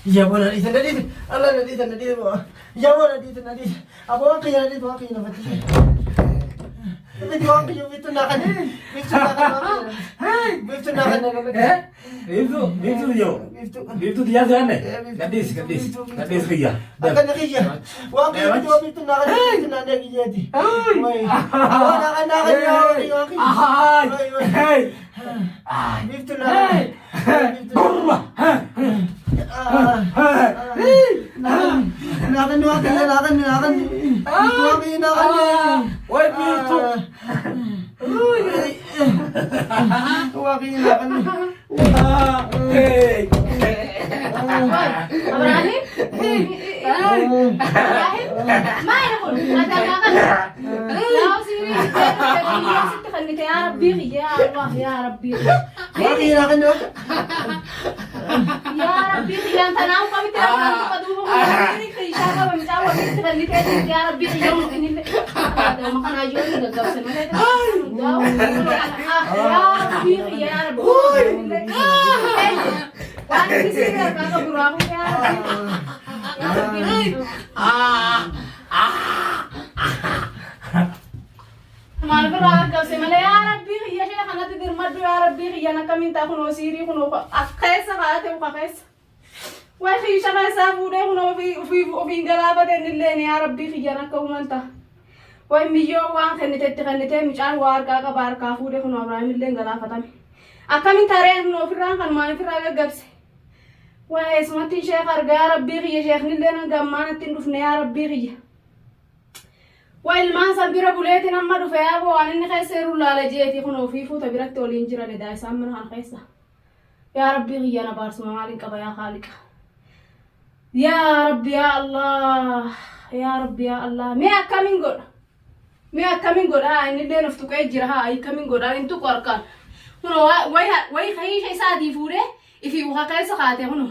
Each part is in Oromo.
Yaa bona dhiisa na dhiisa. Allah na dhiisa na dhiisa. Yaa bona dhiisa na dhiisa. Aboo waan kiyya na dhiisa waan kiyya na fattise. Miti waan kiyya biiftuu naa kan. Biiftuu naa kan waan kiyya. Biiftuu naa kan na Eh? Biiftuu, biiftuu yoo. Biiftuu. Biiftuu xiyyaa si'anne. Gadhiisi, gadhiisi. Gadhiisi kiyya. Akkana kiyya. Waan kiyya miti waan biiftuu naa kan biiftuu naa kan kiyyaati. Wayi. Waan naa kan naa kan waan kiyya waan kiyya. Wayi wayi. Biiftuu naa kan. Biiftuu. Naa kan waan kiyya naa kan naa kan. Waan kiyya naa kan. Way biiftuu. Waan kiyya naa kan. Hey. Ibrahim? Ibrahim? Maal kun? Adagaa kana. Yaa sirii sitti kennite yaa Rabbii yaa Allah yaa Rabbii. Waan kiyya naa kan. Yaa Rabbii kiyyaan tanaan qamitti rakkoo tuqa duuba kun kiishaa qaba mucaa walitti kennitee jirti yaa Rabbii kiyya mul'inillee. Nama kanaa ijoollee gaggabsan malee yaa Rabbii kiyya yaa Rabbii. Waan inni sirrii harkaa qabu raafuu yaa Rabbii. Yaa Rabbii. Maal birraa gaggabse malee yaa Rabbii kiyya ishee kanatti dirmadhu yaa Rabbii kiyyan akkamiin ta'a kunoo siirii kunoo keessa kaa'ate uka keessa. Way kiisha keessaa fuudhee kunoo ofii ofiin galaafate innilleen yaa Rabbii kiyyan akka uuman ta'a. Way miyyoo waan kennitetti kennitee mucaan waa harkaa qaba harkaa fuudhee kunoo Abrahaam illee galaafatame. Akkamiin tareen kunoo ofirraan kan maan ofirraa gaggabse. Way eessumatti sheekh argaa yaa Rabbii kiyya sheekhnillee hanga ammaa natti hin dhufne yaa Rabbii kiyya. Wa ilmaan san bira buleetiin amma dhufe yaaboo waan inni keessa jiru laala jeeti kun ofii fuuta biratti waliin jiran edaa isaan mana kana keessa. Yaa Rabbii kiyya na baarsuma maaliin qaba yaa Khaaliqa. Yaa Rabbi yaa Allah yaa Rabbi yaa Allah mee akkamiin godha mee akkamiin godha haa inni illee of tuqee jira haa akkamiin godha hin tuqu harkaan kunoo wayi kahiisha isaatii fuudhee ifii uka keessa kaate kunoo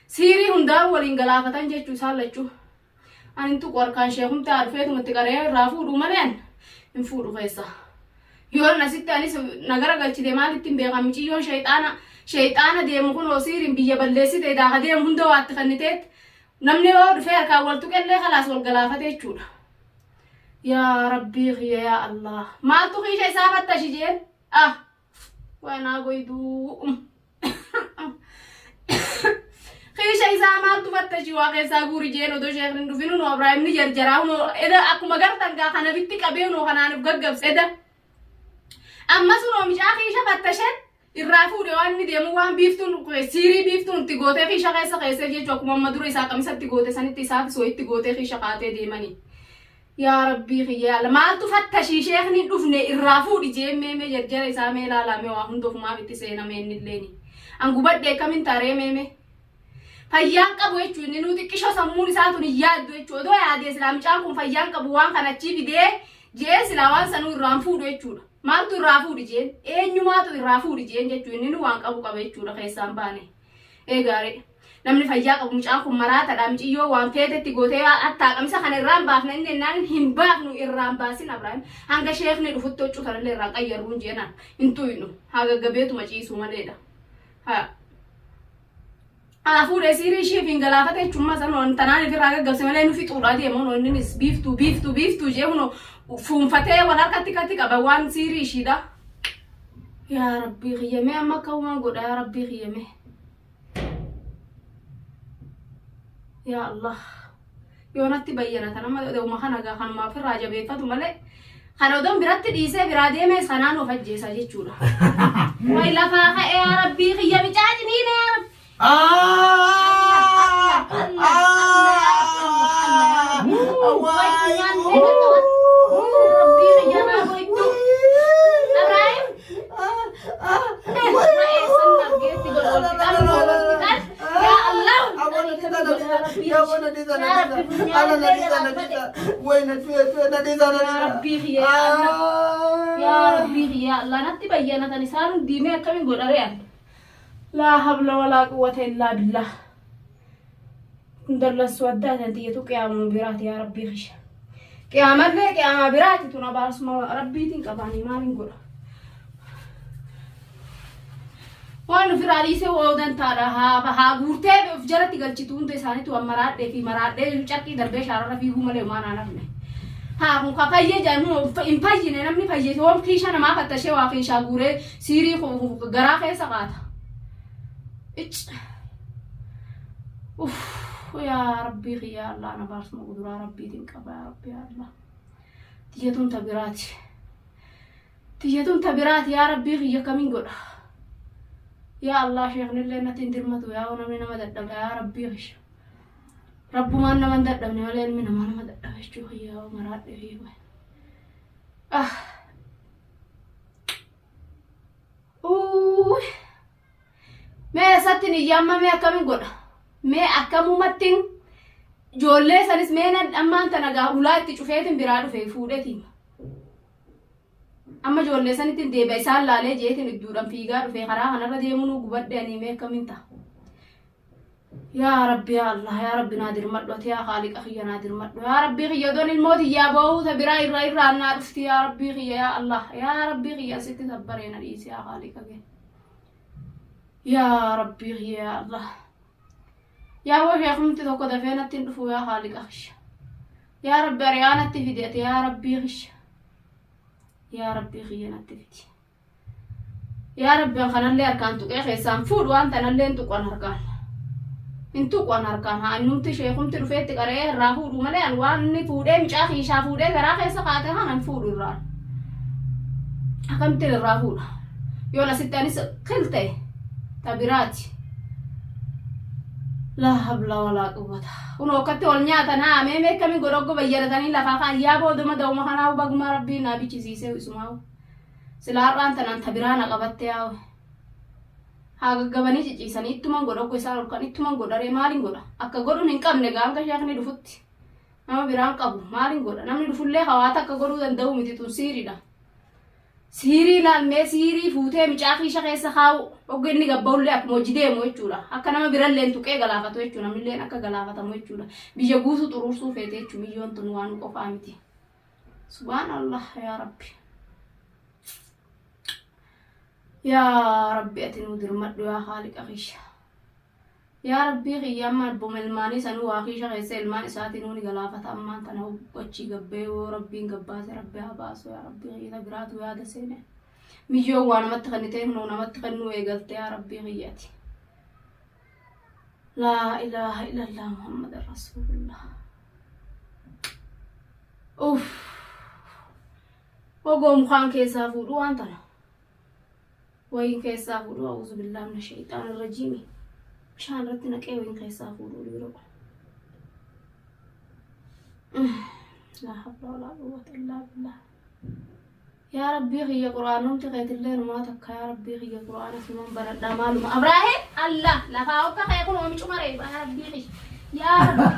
siirii hundaa waliin galaafatan jechuu isaan lachuu. Ani hin tuqu harkaan sheekumti haa dhufeetuma itti qaree irraa fuudhu malee an hin fuudhu keessa. Yoon asitti anis na garagalchite maalitti hin beekan miciyyoon sheexaana sheexaana deemu kun siiriin biyya balleessite daaka deemu hunda waatti kenniteet namni yoo dhufee harkaan wal tuqellee kalaas wal galaafate jechuudha. Yaa Rabbii kiyya yaa Allah maaltu kiisha isaa fattashi jeen ah Wanaa goyduu. Kiisha isaa maaltu fattashi waa keessaa guuri jeen odoo sheekni hin dhufin hunoo Ibraahim ni jarjaraa hunoo eda akkuma gartan gaa kana bitti qabee hunoo kanaan of gaggabse eda. Ammas hunoo micaa kiisha fattashen irraa fuudhe waan inni deemu waan biiftuun siirii biiftuun itti gootee kiisha keessa keessee jechuun akkuma amma dura isaa qamisatti goote sanitti isaafis wayitti gootee kiisha kaatee deemanii. Yaa Rabbii kiyya yaa Allah maaltu fattashii sheekni hin dhufne irraa fuudhi jeen mee mee jarjara isaa mee laalaa mee waa hunda ofumaaf itti seena mee innilleeni an gubadhe akkamin taaree mee mee fayyaan qabu jechuun inni nuu xiqqishoo sammuun isaa tun hin yaaddu jechuudha odoo yaadee silaa mucaan kun fayyaan qabu waan kana achii fidee jee silaa waan sanuu irraan fuudhu jechuudha maaltu irraa fuudhi jeen eenyumaatu irraa fuudhi jeen jechuun inni nuu waan qabu qaba jechuudha keessaan baane eegaaree. Namni fayyaa qabu mucaan kun maraatadha miciyyoo waan feetetti gootee attaa qamisa kana irraan baafna inni ennaan hin baafnu irraan baasin Abraahim hanga sheekni dhufutti huccuu tanallee irraan qayyarruun jeenaan hin tuynu haa gaggabeetuma ciisuu maleedha. Haa. Haa fuudhee siirii ishee fi hin galaafate jechuun masan waan tanaan ifirraa gaggabse malee nu fixuudha deema hunoo inninis biiftuu biiftuu biiftuu jee hunoo fuunfatee wal harkatti katti qaba waan siirii ishiidha. Yaa Rabbii kiyya mee amma akka uumaan godha yaa Rabbii kiyya mee. Yaa Allah. Yoo natti bayyanatan amma oduma kana gaa kanuma ofirraa jabeeffatu malee kana odoon biratti dhiisee biraa deemees kanaan of ajjeesa jechuudha. Way lafaa ka'ee yaa Rabbii kiyya micaa ciniina yaa Rabbi. Rabbii kiyya naa goytu. Ibrahim. Yaa Rabbii kiyya Allah natti bayyanatan isaan hundiimee akkamiin godharee an laa habla walaa quwwata illaa billah dallansuu addaa tan tiyyatu qiyaamuma biraati yaa Rabbii kiyya qiyaamallee qiyaamaa biraati tun abaarsuma Rabbiitiin qabaanii maaliin godha. Waan ofirraa dhiisee oodan taadha haa haa guurtee of jalatti galchitu hunda isaaniitu waan maraadhee fi maraadhee carqii darbee shaararra fiiguu malee homaa naan hafne. Haa kun ka fayyee jedhamu hin fayyine namni fayyee hoom kiisha namaa fattashee waa kiishaa guuree siirii garaa keessa kaata. Icc. Uff yaa rabbii kiyya Allah na baarsuma kuduraa rabbiitiin qaba yaa rabbi yaa Allah. Tiyyatuun ta biraati. Tiyya tun ta biraati yaa rabbii kiyya akkamiin godha. Yaa Allah sheeknillee natti hin dirmatu yaa namni nama dadhaba yaa rabbii kiyya. Rabbumaan nama hin dadhabne malee ilmi namaa nama dadhaba jechuu kiyya yaa maraadhe kiyya. Ah. Uuy. Mee eessatti hin iyyaamma mee akkamiin godha? Mee akkamumattiin ijoollee sanis mee nan ammaan tana gaa hulaa itti cufeetiin biraa dhufe fuudhetiin. Amma ijoollee sanittiin deebi'a isaan laalee jeetiin idduudhaan fiigaa dhufe karaa kanarra deemuun gubadhe ani mee akkamiin ta'a? Yaa Rabbi yaa Allah yaa Rabbi naa dirmadhu ati yaa Khaaliqa kiyya naa dirmadhu yaa Rabbii kiyya odoon ilmoo tiyyaa boohuu ta biraa irraa irraa naa dhufti yaa Rabbii kiyya yaa Allah yaa Rabbii kiyya asitti sabbaree na dhiisi yaa Khaaliqa kee yaa Rabbii kiyya yaa Allah yaa boo sheekumti tokko dafee natti hin dhufu yaa Khaaliqa kiyya yaa Rabbi ari'aa natti fidi ati yaa Rabbii kiyya yaa Rabbii kiyya natti fidi. Yaa Rabbi an kanallee harkaan tuqee keessaan fuudhu waan tanallee hin tuqu an harkaan. Hin tuqu an harkaan haa innumti sheekumti dhufeetti qara'ee irraa fuudhu malee an waan inni fuudhee micaa kiishaa fuudhee garaa keessa kaa'ate kana hin fuudhu irraan. Akkamittiin irraa fuudha? Yoon asitti anis kil ta'e ta biraati. Laa habla walaa quwwata. Kunoo akkatti wal nyaatan haa mee mee akkamiin godha oggo bayyanatanii lafaa kaan yaa booduma da'uma kanaa bagumaa rabbiin naa bichisiisee isumaa. Silaa har'aan tanaan ta biraa na qabatte yaa haa gaggabanii ciciisanii ittuman godha oggo isaan ol kan ittuman godha ree maalin godha akka godhuun hin qabne gaa hanga sheekni dhufutti nama biraan qabu maalin godha namni dhufullee hawaa takka godhuu danda'u miti tun siiriidha. Siirii laalmee siirii fuutee micaa kiisha keessa kaa'u oggo inni gabba'ullee akkuma hojii deemu jechuudha. Akka nama biralleen tuqee galaafatu jechuudha. Namnilleen akka galaafatamu jechuudha. Biyya guutuu xuruursuu feete jechuudha. Miyyoon tun waan qofaa miti. Subhaan Allah yaa Rabbi. Yaa Rabbi ati nuu dirmadhu yaa Khaaliqa kiyya. Yaa Rabbii kiyya amma abbuma ilmaanii sanuu waa kiisha keessa ilmaan isaatii nuu ni galaafata ammaan tana achii gabbee yoo Rabbiin gabbaase Rabbi haa baasu yaa Rabbii kiyya ta biraatu yaada seene. Miyyoon waa namatti kennitee kunoo namatti kennuu eegalte yaa Rabbii kiyya ati. Laa ilaaha illallah Muhammad Rasuulullah. Uff. Ogoo mukaan keessaa fuudhu waan tana. Wayiin keessaa fuudhu a'uuzu billaa mina shayxaan irrajiimi. Bishaan irratti naqee wayiin keessaa fuudhu dhiiroo. Laa hawla walaa quwwata illaa billah. Yaa Rabbii kiyya quraanumti keetillee numaa takka yaa Rabbii kiyya quraana suman banadhaa maaluma Abraahim Allah lafaa okka kee kun oomicu maree yaa Rabbii kiyya yaa Rabbi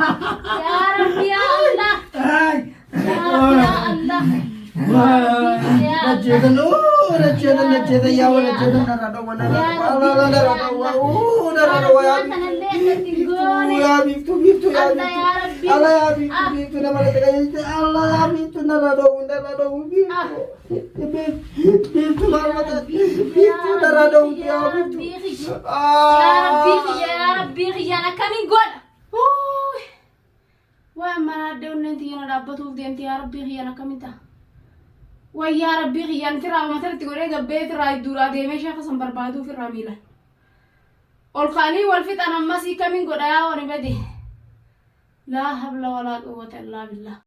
yaa Rabbi yaa Allah Ay! yaa Rabbi yaa Allah yaa Rabbii kiyya yaa Allah Najjeetan, najjeetan, najjeetan, yaa wa najjeetan, narraa dhowwa, narraa dhowwa, Allah, narraa dhowwa, narraa dhowwa, yaa Kanallee akkatti hin goone. yaa biiftuu, biiftuu, yaa Allah yaa Rabbi. Allah yaa biiftuu, biiftuu, nama natti qajeelte, Allah yaa biiftuu, narraa dhowwu, narraa dhowwu, biiftuu, biiftuu, maal mata, biiftuu, narraa dhowwu, yaa biiftuu. Yaa Rabbii kiyya yaa Rabbii kiyyaan akkamiin godha. Uuy. Waan maraadde onneen tiyya na dhaabbatuuf deemti yaa Rabbii kiyyaan akkamiin ta'a. Way yaa Rabbii kiyyaan firraa uumatatti godhee gabbee firraa idduudhaa deemee sheeka san barbaaduu firraa miilan. Ol ka'anii wal fixan ammasii kamiin godha yaa wani bade. Laa habla walaa quwwata illaa billah.